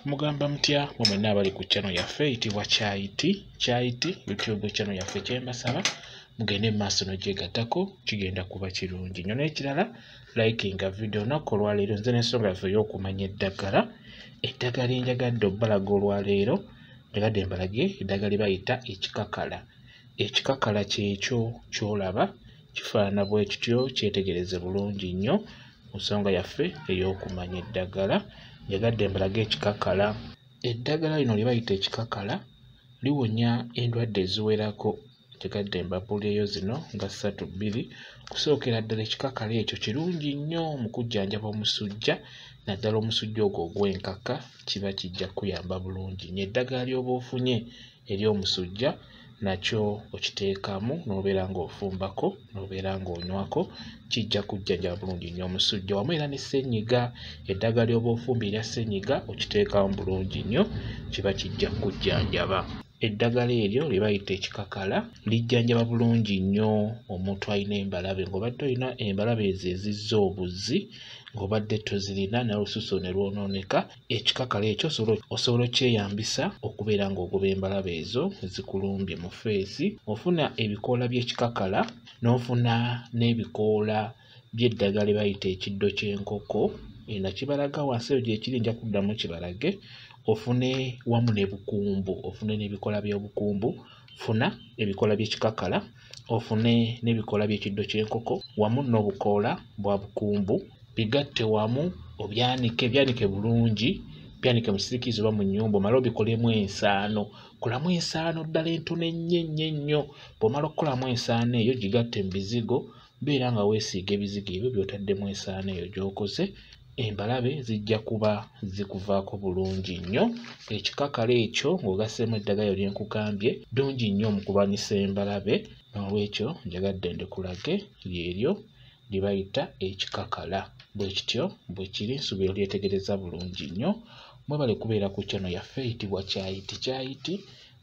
Mugamba mutya mwe mwenna abali ku channel yaffe eyitibwa Kyayiti, Kyayiti YouTube channel yaffe. Kyembasaba mugende mu maaso n'ogyegattako, kigenda kuba kirungi nnyo. N'ekirala, likinga video. Olunaku olwaleero nze n'ensonga yaffe ey'okumanya eddagala. Eddagala lye njagadde obbalaga olwaleero, njagadde mbalage eddagala lye bayita ekikakala. Ekikakala kyekyo ky'olaba kifaanana bwe kityo, kyetegereze bulungi nnyo. Mu nsonga yaffe ey'okumanya eddagala, njagadde mbalage ekikakala. Eddagala lino lye bayita ekikakala liwonya endwadde eziwerako. Njagadde mbabuulireyo zino nga ssatu bbiri. Okusookera ddala, ekikakala ekyo kirungi nnyo mu kujjanjaba omusujja, naddala omusujja ogwo ogw'enkaka, kiba kijja kukuyamba bulungi nnyo. Eddagala ly'oba ofunye ery'omusujja nakyo okiteekamu n'obeera ng'ofumbako n'obeera ng'onywako, kijja kujjanjaba bulungi nnyo omusujja, wamu era ne ssennyiga. Eddagala ly'oba ofumbye erya ssennyiga okiteekamu bulungi nnyo, kiba kijja kukujjanjaba. Eddagala eryo lye bayita ekikakala lijjanjaba bulungi nnyo omuntu alina embalabe. Ng'obadde olina embalabe ezo ezizza obuzzi, ng'obadde tozirina naye olususu ne lwonooneka, ekikakala ekyo osobola okyeyambisa okubeera ng'ogoba embalabe ezo ezikulumbye mu feesi. Ofuna ebikoola by'ekikakala n'ofuna n'ebikoola by'eddagala lye bayita ekiddo ky'enkoko, nakibalaga wansi eyo gye kiri, nja kuddamu kibalage. Ofune wamu ne bukumbu, ofune n'ebikoola by'obukumbu. Funa ebikoola by'ekikakala, ofune n'ebikoola by'ekiddo ky'enkoko wamu n'obukoola bwa bukumbu, bigatte wamu obyanike, byanike bulungi, byanike mu kisiikirize oba mu nnyumba, omale obikolemu ensaano. Kolamu ensaano ddala entono ennyo ennyo ennyo. Bw'omala okukolamu ensaano eyo, gigatte mu bizigo, beera nga weesiiga ebizigo ebyo by'otaddemu ensaano eyo gy'okoze, embalabe zijja kuba zikuvaako bulungi nnyo. Ekikakala ekyo ng'ogasseemu eddagala eryo lye nkugambye, ddungi nnyo mu kulwanyisa embalabe. Noolwekyo njagadde ndikulage, lyeryo lye bayita ekikakala. Bwe kityo bwe kiri, nsuubira olyetegereza bulungi nnyo. Mwebale kubeera ku channel yaffe eyitibwa Kyayiti, Kyayiti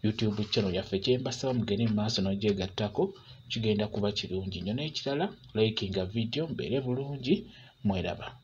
YouTube channel yaffe. Kye mbasaba mugende mu maaso n'ogyegattako, kigenda kuba kirungi nnyo. N'ekirala, likinga video, mubeere bulungi, mweraba.